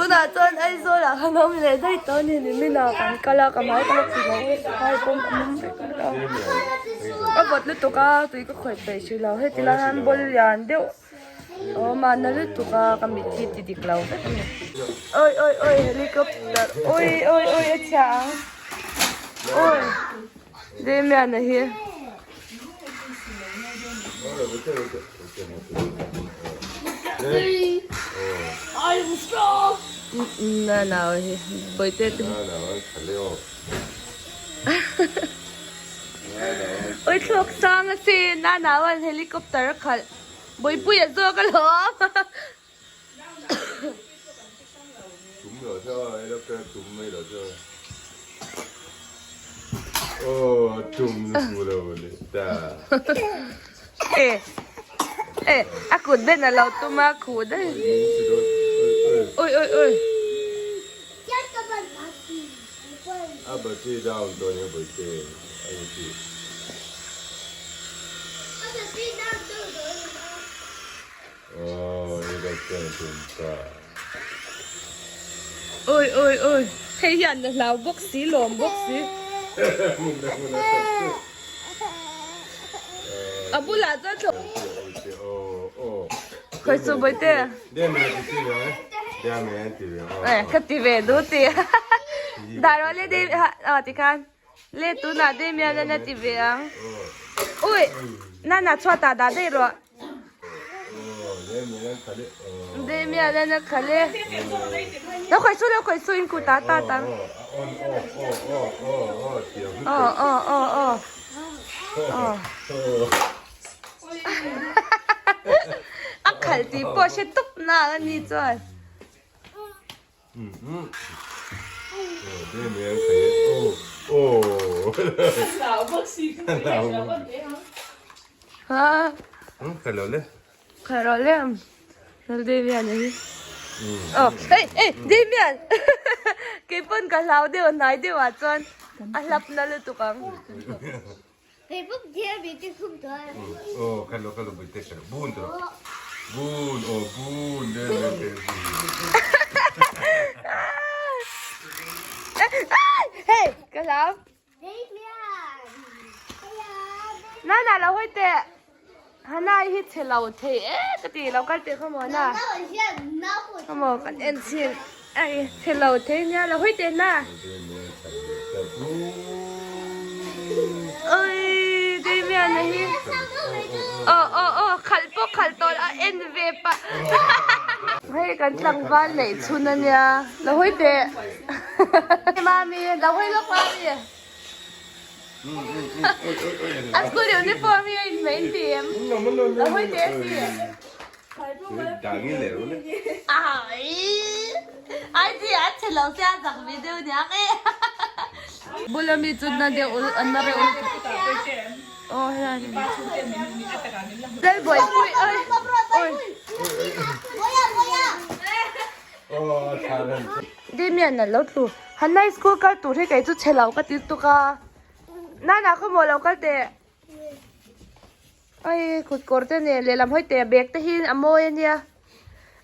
Tunah chuan Aizawl ah khan awm leh daih tawh a ni nimin ah kan kal a ka hmai ka la ti lo hai pawm a awm vek a a vawt lutuk a tui ka khawih peih hrih lo heti lai hian ball lian deuh a awm a na lutuk a ka mit hi ti dik lo vek a ni awi awi awi helicopter awi awi awi a chhia ang awi Damian-a hi. Na nau hi bawihte te Ui thlawk sang asin na nau an helicopter a khalh bawihpui a zawk alawm. E a kut ben a lo tum a khuh daih ui ui ui. Oi oi oi hei hian a hlau bawk si lawm bawk si a bulah chuan thlawh khawi chu bawihte eh ka ti ve duh ti dah rawh le dei ah tikhan le tunah Damian a ti ve ang ui nana chhuatah dah daih rawh. Damian a khal e. Lo khawih su lo khawih su in kut ta ta tang. Aw aw aw aw. Aw. A khalh tih pawh hre tup nak a ni chuan. Damian keipawn ka hlau deuh a hnai deuh ah chuan a hlap na lutuk ang. Hey ka hlau. Nana lo hawi teh. Hana hi chhe lo thei e ka ti lo kal teh khaw maw na. Khaw maw kan en chhin. Ai chhe lo thei nia lo hawi teh na. Oi Damian a hi. Aw aw aw khalh pawh khalh tawh a en ve pah. Hei kan tlangval neih chhun a nia lo hawi teh. Mami lo hawi lawk mami. A school uniform hi a inhmeh in ti em? A hawi teh a si. Ai ti a che lo sia zak ve deuh niang e. Bula mi chu na deuh ul an na reuh lutuk. Aw helai ni. Lal buaipui oi oi. Damian a lo tlu. Hanna school kal tur hi kei chu chhe lo ka ti lutuk a. Nana khaw maw lo kal teh. Ai kut kawr te nen lehlam hawi teh bag te hi a mawi a nia.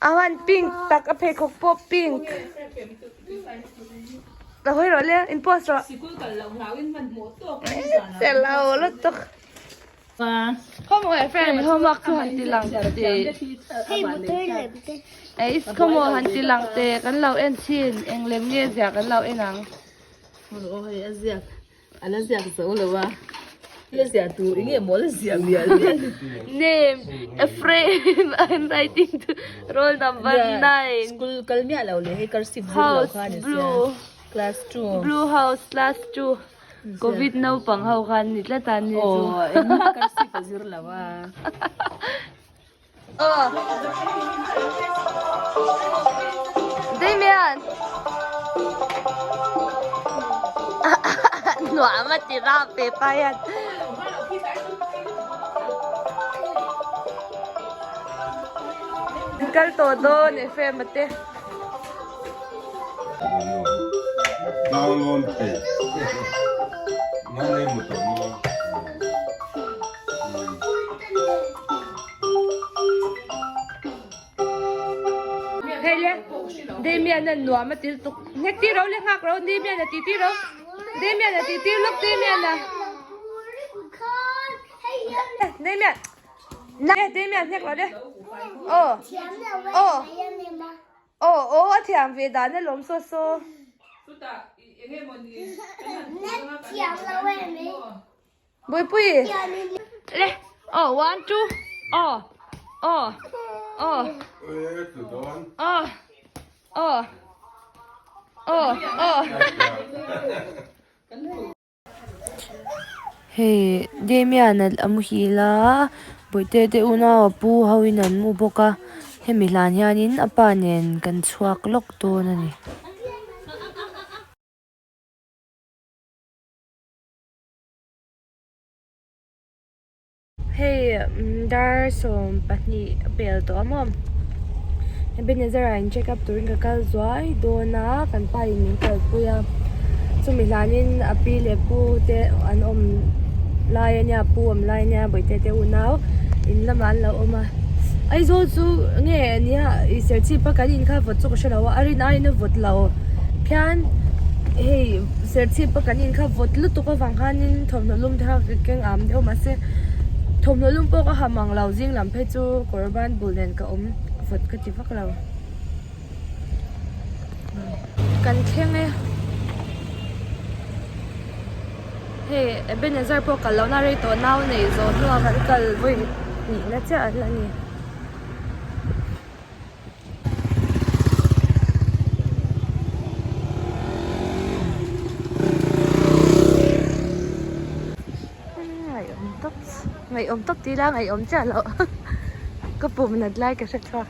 A huan pink tak a pheikhawk pawh pink. Ka hawi rawh le in post rawh. Chhe lo lutuk. Khawmaw friend homework chu han ti lang teh. Ei khawmaw han ti lang teh kan lo en chhin eng lem nge zia kan lo en ang. Aw hei a ziak a la ziak zo lo a la ziah tur eng nge maw la ziah mial mial. Name Ephraim I'm writing to roll number 9. School kal miah lo leh hei cursive zir lo kha a ni sia class 2. Blue house class 2. Covid naupang ho khan ni tlat a ni chu. Aw engmah cursive a zir lo a. Aw. Damian. Nuam a ti rap ve pa hian. Kal tawh dawn Ephraim a te. Hei le Damian a nuam a ti lutuk nghet tir ro le nghak ro Damian a ti tir ro Damian a ti tir lawk Damian a Damian Damian hnek lo le aw aw Aw aw a thiam ve dan a lawm saw saw. Buipui le aw one two aw aw aw aw aw aw aw Hei Damian a muhil a bawihte te unau a pu ho in an mu bawk a hemi hlan hianin a pa nen kan chhuak lawk dawn a ni. Hei dar 12 a pel tawh a maw Ebenezer ah in check up turin ka kal zuai dawn a kan pa in min kalpui a chumi hlanin a pi leh pu te an awm lai ania pu awm lai ania bawihte te unau in lamah an lo awm a Aizawl chu nge nia ih serchhip a kan in kha vawt chu ka hrelo a a rin aiin a vawt lo khian hei serchhip a kan in kha vawt lutuk avang khanin thawmhnaw lum te kha ka keng am deuh mahse thawmhnaw lum pawh ka ha mang lo zing lam phei chu kawr ban bul nen ka awm vawt ka ti vak lo kan thleng e hei Ebenezer pawh kal lohna rei tawh nau nei zawh hnuah kan kal vawi hnihna chiah a ni. Ngaihawm tawp ngaihawm tawp tih ila ngaihawm chiah loh ka pum nat lai ka hre chhuak.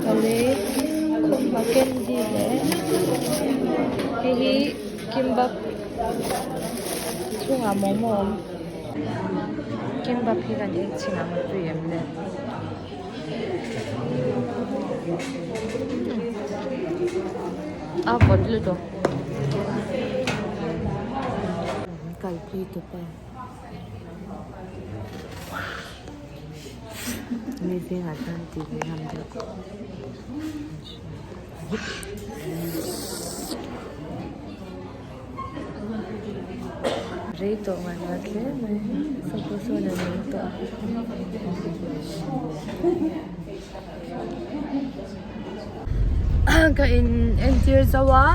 Ka lei khawmhma candy leh hei hi kimbap chhungah momo a awm. Kimbap hi kan en chhin ang a tui em le. A vawt lutuk. An kalpui tawp a. Mi vengah chuan ti ve ngam deuh. Rei tawh ngai ngat hle mai saw sawn an awm tawh a ka in entir zo a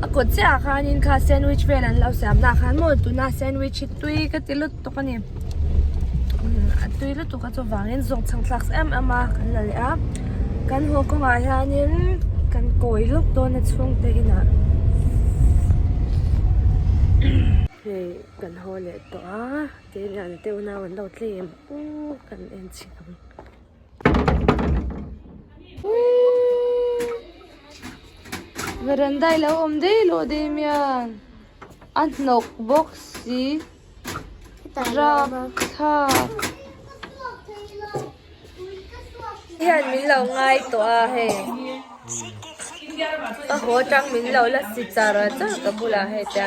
a kawt chiah ah khanin kha sandwich vel an lo siam na ah khan maw tuna sandwich hi tui ka ti lutuk a ni a tui lutuk a chuvangin zawng chhang thlak em em a kan la leh a kan haw kawngah hianin kan kawi lawk dawn a chhungte inah hei kan haw leh tawh a keilian te unau an lo tlem u kan en chhin ang veranda ilo awm daih loh daih mian a hnawk bawk si. Rapthlak hian min lo ngai tawh a hei ka haw atang min lo la si char char ka bulah hei te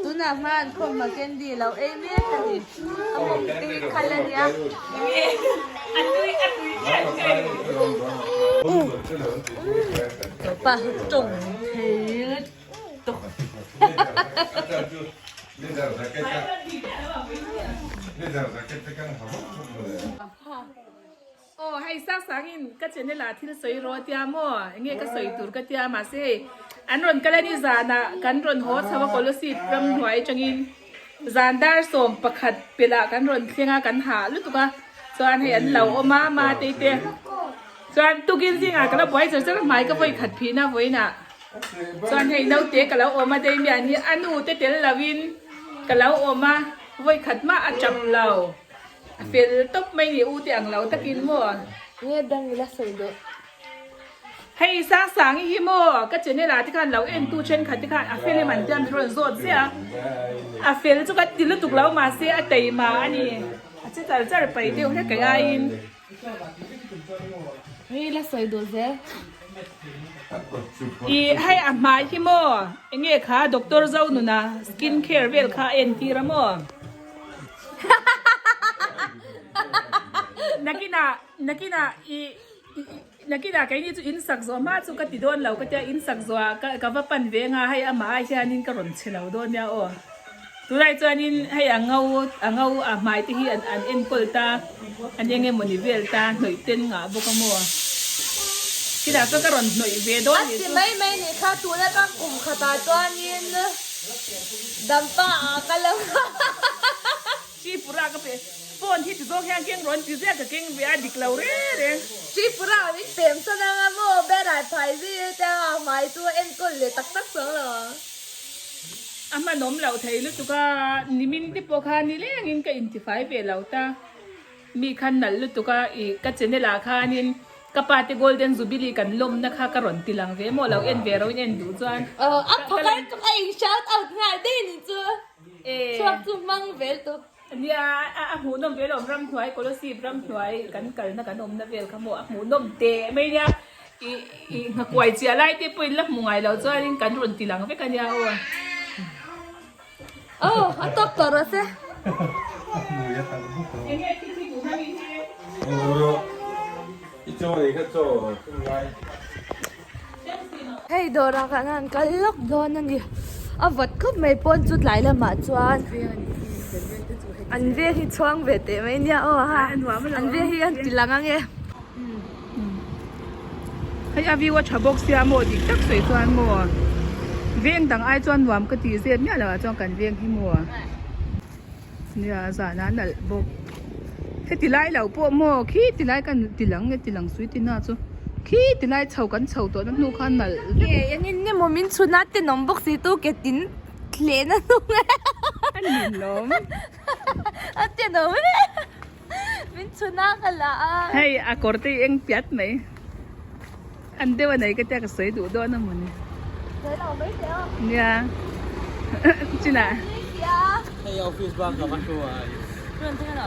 Tunah hman khawmhma candy lo ei mek a ni. A mawm te hi khal a nia. Pa tawng thei lutuk. Aw hei sang sangin ka channel ah thil sawi rawh tia maw enge ka sawi tur ka tia mahse hei an rawn kal a ni zanah kan rawn haw chho a Kolosip ramhnuai atangin zan dar 11 pelh ah kan rawn thleng a kan hah lutuk a chuan hei an lo awm a matei te chuan tukin zingah ka la buai char char a hmai ka vawi khat phihna vawiinah chuan hei naute ka lo awm a Damian hi a nu te tel lovin ka lo awm a vawi khat mah a tap lo. A fel tawp mai ni u te ang lo takin maw. Nge dang ila sawi duh. Hei Sangsangi hi maw ka channel ah te khan lo en tu thenkhat te khan a fel em an tia min rawn zawt ziah a, a fel chu ka ti lutuk lo mahse a taima a ni, a che char char paih deuh hlek kei aiin. Hei la sawi duh zel. I hei a hmai hi maw enge kha Doctor Zonuna skin care vel kha a entir a maw? Nakinah nakinah i nakinah keini chu in sak zawh hma chu ka ti dawn lo ka tia in sak zawh ah ka va pan ve anga hei amah ah hianin ka rawn che lo dawn nia aw. Tunlai chuanin hei a ngo a ngo a hmai te hi an an enkawl ta an eng emaw ni vel ta hnawih ten ngah bawk a maw khitah chuan ka rawn hnawih ve dawn A ti mai mai nih kha tuna ka kum khatah chuanin dampa ah ka lo Tripura ka pe phone hi ti zawk hian keng rawn ti ziak ka keng ve a dik lo reng reng. Tripura min pem sawn anga maw berai phai zir te anga hmai chu a enkawl leh tak tak chuang lo ang. A hmanawm loh thei lutuk a, nimin te pawh kha nilengin ka intifai ve lo ta. Mi khan nalh lutuk a, ih ka channel ah khanin ka pa te Golden Jubilee kan lawmna kha ka rawn ti lang ve maw lo en ve ro in en duh chuan. Aw a phakar chu a in shout out nghal daih ni chu chhuak chu hmang vel tawp. Nia a hmuhnawm ve lawm ramhnuai Kolasib ramhnuai kan kalna kan awmna vel kha maw a hmuhnawm teh mai nia ih ih nghakuai chiah lai te pawhin la hmu ngai lo chuanin kan rawn ti lang vek a nia aw. Aw a tawk tawh rawh se. Enge thi thi duh na mi hi. Hei dawrah khan an kal lawk dawn a ni a vawt khawp mai pawn chu tlai lamah chuan an vel hi chhuang ve teh mai nia aw ha an vel hi an ti lang ange. Hei a view a tha bawk sia maw dik tak sawi chuan maw veng dang ai chuan nuam ka tih zet miah lo ah chuan kan veng hi maw. Nia zan a nalh bawk heti lai lo pawh maw khi ti lai kan ti lang nge ti lang sui ti na chu khi ti lai chho kan chho tawh na hnu khan nalh vek. Nge engin nge maw min chhun a tenawm bawk si tu ke tin thleh na hnung e. A nin lawm. A tenawm e min chhun a ka la a. Hei a kawr te hi eng piat mai an deuh a nei ka tia ka sawi duh dawn a mawni. Sawi lo mai teh aw. Nia chinah. Hei office bak ka va hruai. Rawn thleng elo?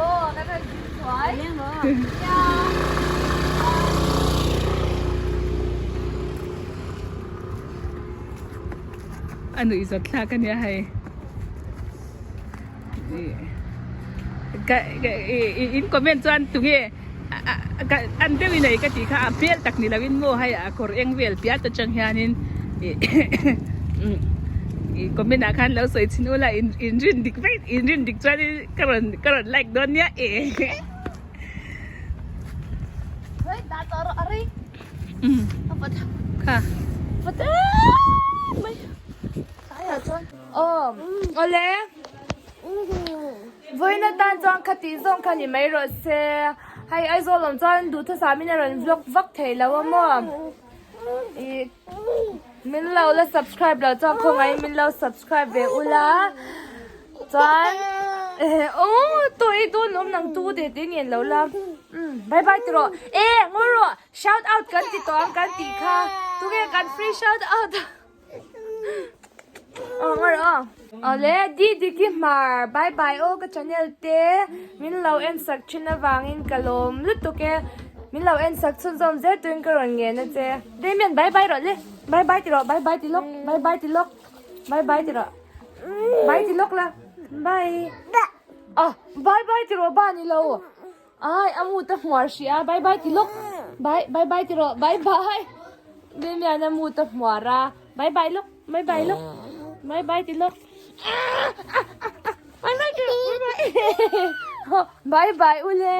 Aw kan rawn zin thuai. Nia. A nuih zawt thlak a nia hei. Ka in comment chuan tunge an deuh in ei ka tih kha a hmel tak ni lovin maw hei a kawr eng vel piat atang hianin ih comment ah khan lo sawi chhin ula in rin dik vek in rin dik chuan ka rawn ka rawn like dawn nia e. Kha. Aw awle vawiin atan chuan kha tih zawng kha ni mai rawh se hei Aizawl awm chuan duhthusam in a rawn vlog vak thei lo a maw ih min lo la subscribe loh chuan khawngaih in min lo subscribe ve ula chuan aw tawh i dawn awm nang tu te te ngen lo la bye bye ti rawh e ngawi rawh shout out kan ti tawh ang kan tih kha tunge kan free shout out. Awle Didiki hmar bye bye aw ka channel te min lo en sak thin avangin ka lawm lutuk e min lo en sak chhunzawm zel turin ka rawn ngen a che Damian bye bye rawh le bye bye ti rawh bye bye ti lawk bye bye ti lawk bye bye ti rawh bye ti lawk la bye ah bye bye ti rawh ba ni lo Ai a mu ta hmuar hrih a bye bye ti lawk bye bye bye ti rawh bye bye Damian a mu ta hmuar a bye bye lawk bye bye lawk bye bye ti lawk bye bye ti rawh bye bye bye ule.